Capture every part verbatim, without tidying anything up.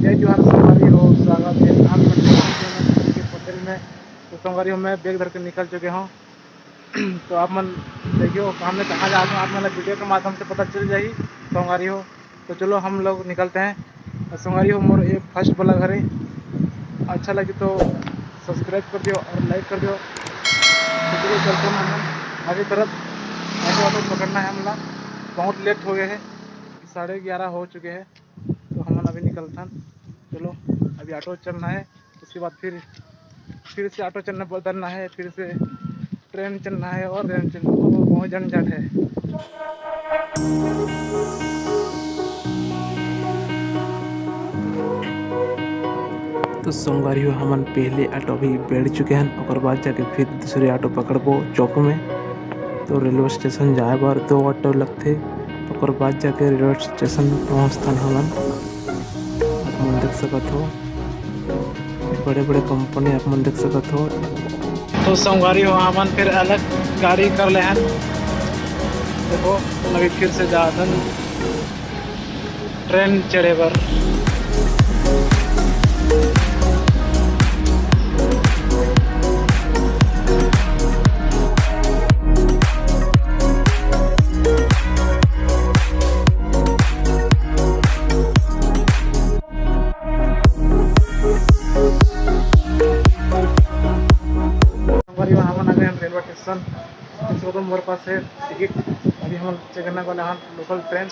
जय जोहार संगवारी हो, स्वागत है आप मन के होटल में। तो संगवारी हो, मैं बैग धर के निकल चुके हूँ। तो आप मन देखियो, हमने कहाँ जात हूँ, आप मन ला वीडियो के माध्यम से पता चल जाही संगवारी हो। तो चलो हम लोग निकलते हैं। और संगवारी हो, मोर ये फर्स्ट वाला घर है, अच्छा लगे तो सब्सक्राइब कर दियो और लाइक कर दियो। तो चलो चलते हैं हम आगे तरफ। ऑटो ऑटो पकड़ना है हमला, बहुत लेट हो गए है, साढ़े ग्यारह हो चुके हैं। तो हमन अभी निकलथन। चलो, अभी ऑटो चढ़ना है, उसके बाद फिर फिर से ऑटो चढ़ना, बदलना है, फिर से ट्रेन चढ़ना है और रेल चढ़ना है, वो बहुत झंझट है। तो संगवारी हो, हमन पहले ऑटो भी बैठ चुके हैं, ओकर बाद जाके फिर दूसरे ऑटो पकड़बो चौक में। तो रेलवे स्टेशन जाए बर दो ऑटो लगथे, ओकर बाद जाके रेलवे स्टेशन पहुँचथन हमन। आप मन देख सकत हो, बड़े-बड़े कंपनी आप मन देख सकत हो। तो संगवारी हो, हमन फिर अलग गाड़ी कर ले हन। देखो, अभी फिर से जाथन ट्रेन चढ़े बर। संगवारी हो, हमन आ गए हैं रेलवे स्टेशन। तो मोर पास है टिकट, अभी हम चढ़ने वाले हैं लोकल ट्रेन।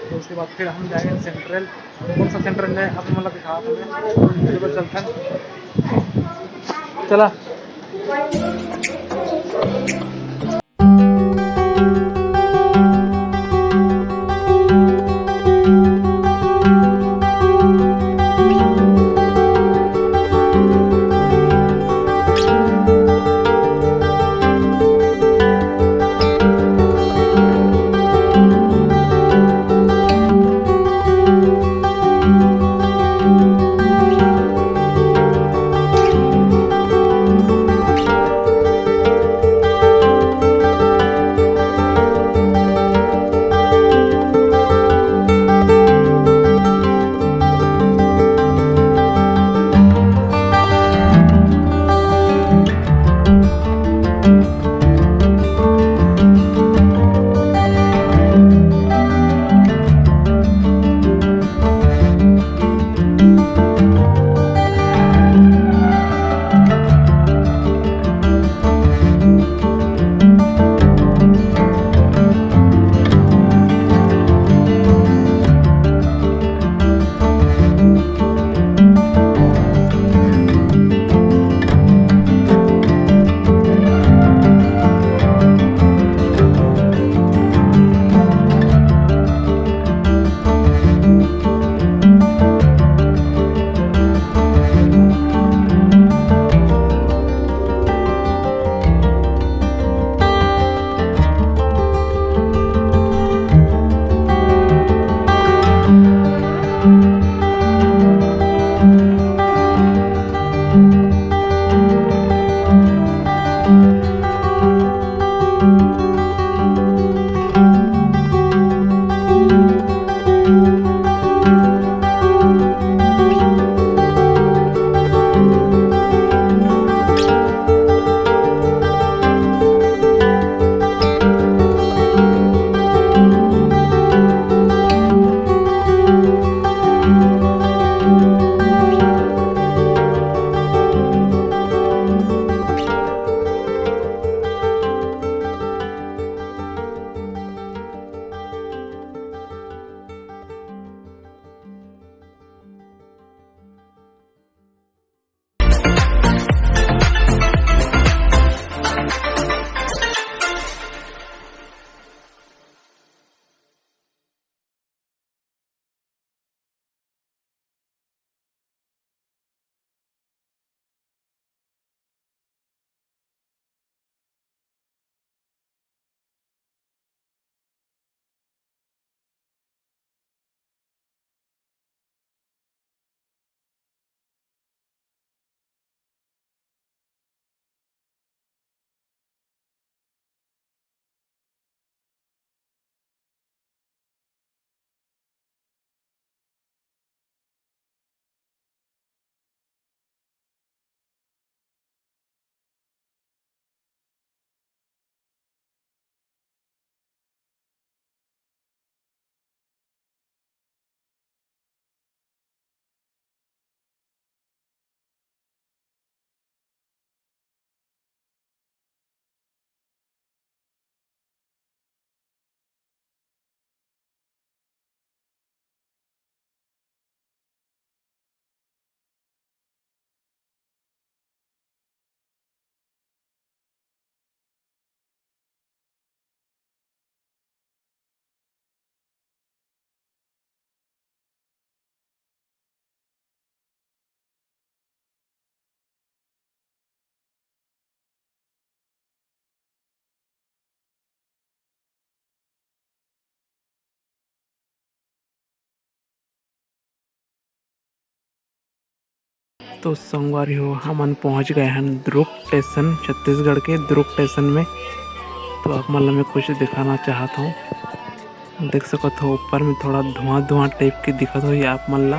तो उसके बाद फिर हम जाएंगे सेंट्रल। कौन सा सेंट्रल है, आप मतलब दिखा दो। चलो, चलते हैं, चला। तो संगवारी हो, हमन पहुंच गए हन दुर्ग स्टेशन, छत्तीसगढ़ के दुर्ग स्टेशन में। तो आप मन ला मैं कुछ दिखाना चाहत हूँ। देख सकत हो, ऊपर में थोड़ा धुआं धुआं टाइप के दिखत होही आप मन ला।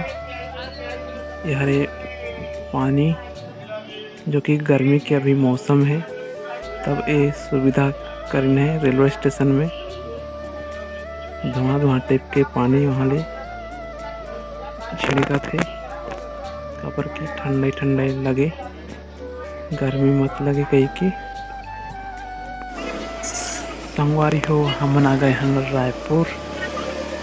ये हरे पानी, जो कि गर्मी के अभी मौसम है, तब ये सुविधा करिन है रेलवे स्टेशन में। धुआं धुआं टाइप के पानी वहाँ ले छिड़कत हे, काबर कि ठंडई ठंडई लगे, गर्मी मत लगे कहिके। संगवारी हो, हमन आ गए हन रायपुर,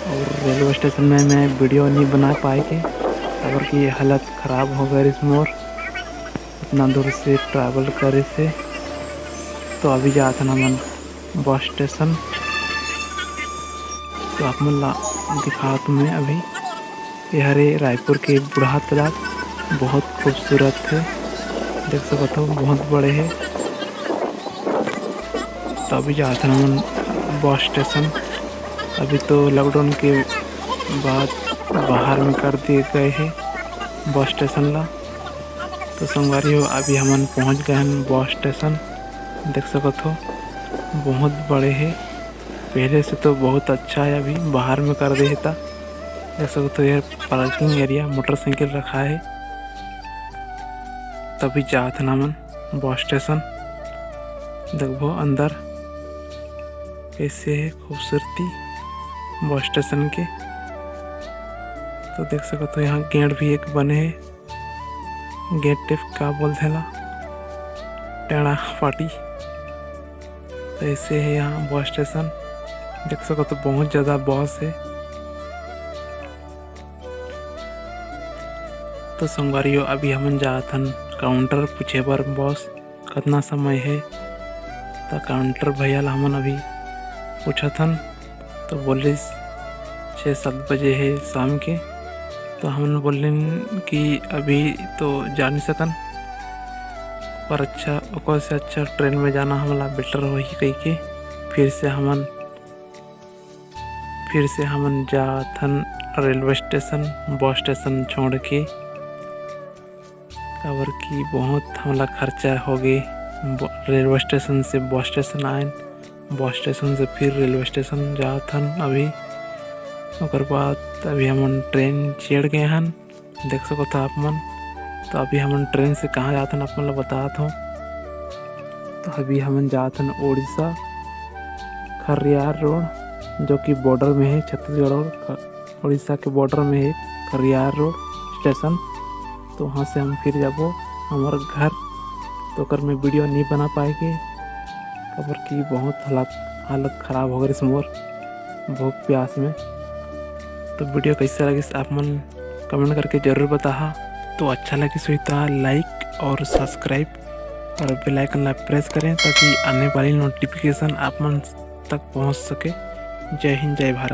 और रेलवे स्टेशन में मैं वीडियो नहीं बना पाए के, काबर कि हालत खराब हो गए रिस मोर, इतना दूर से ट्रैवल करे से। तो अभी जात हन हमन बस स्टेशन। तो आप मन ला दिखात हूँ मैं अभी, ये हरे रायपुर के बूढ़ा तालाब, बहुत खूबसूरत है, देख सकत हो, बहुत बड़े है। तो अभी जात हन हमन बस स्टेशन। अभी तो लॉकडाउन के बाद बाहर में कर दिए गए हैं बस स्टेशन ला। तो संगवारी हो, अभी हमन पहुंच गए हन बस स्टेशन। देख सकत हो, बहुत बड़े हे, पहले से तो बहुत अच्छा है, अभी बाहर में कर दे हे ता। देख सकत हो, ये पार्किंग एरिया, मोटरसाइकिल रखा है। तभी जात हन हमन बस स्टेशन। देखबो अंदर कैसे है खूबसूरती बस स्टेशन के। तो देख सकत हो, यहाँ गेट भी एक बने है, गेट टेप का बोलथे ला, टेढ़ा पाटी। तो ऐसे है यहाँ बस स्टेशन, देख सकत हो, बहुत ज़्यादा बस है। तो संगवारी हो, अभी हमन जात हन काउंटर पूछे बर, बस कतना समय है। त काउंटर भैया ला हमन अभी पूछत हन, तो बोलिस, "छः सात बजे है शाम के।" तो हमन बोलेन कि अभी तो जा नहीं सकन, पर अच्छा, ओकर से अच्छा ट्रेन में जाना हमला बेटर होही कहिके फिर से हमन, फिर से हमन जात हन रेलवे स्टेशन, बस स्टेशन छोड़ के। काबर कि बहुत हमला खर्चा हो गे। ब-, रेलवे स्टेशन से बस स्टेशन आएन, बस स्टेशन से फिर रेलवे स्टेशन जात हन अभी। ओकर बाद अभी हमन ट्रेन चढ़ गए हन, देख सकत हो आप मन। तो अभी हमन ट्रेन से कहाँ जात हन, आप मन ला बतात हूँ। तो अभी हमन जात हन उड़ीसा, खरियार रोड, जो कि बॉर्डर में है, छत्तीसगढ़ और ख-, उड़ीसा के बॉर्डर में है खरियार रोड स्टेशन। तो वहाँ से हम फिर जाबो हमर घर। तो ओकर में वीडियो नहीं बना पाए के, काबर कि बहुत हालत, हालत खराब हो गई मोर भूख प्यास में। तो वीडियो कैसे लगिस, आप मन कमेंट करके जरूर बताहा। तो अच्छा लगिस होही त लाइक और सब्सक्राइब और बेल आइकन ला प्रेस करें, ताकि आने वाली नोटिफिकेशन आप मन तक पहुंच सके। जय हिंद, जय भारत।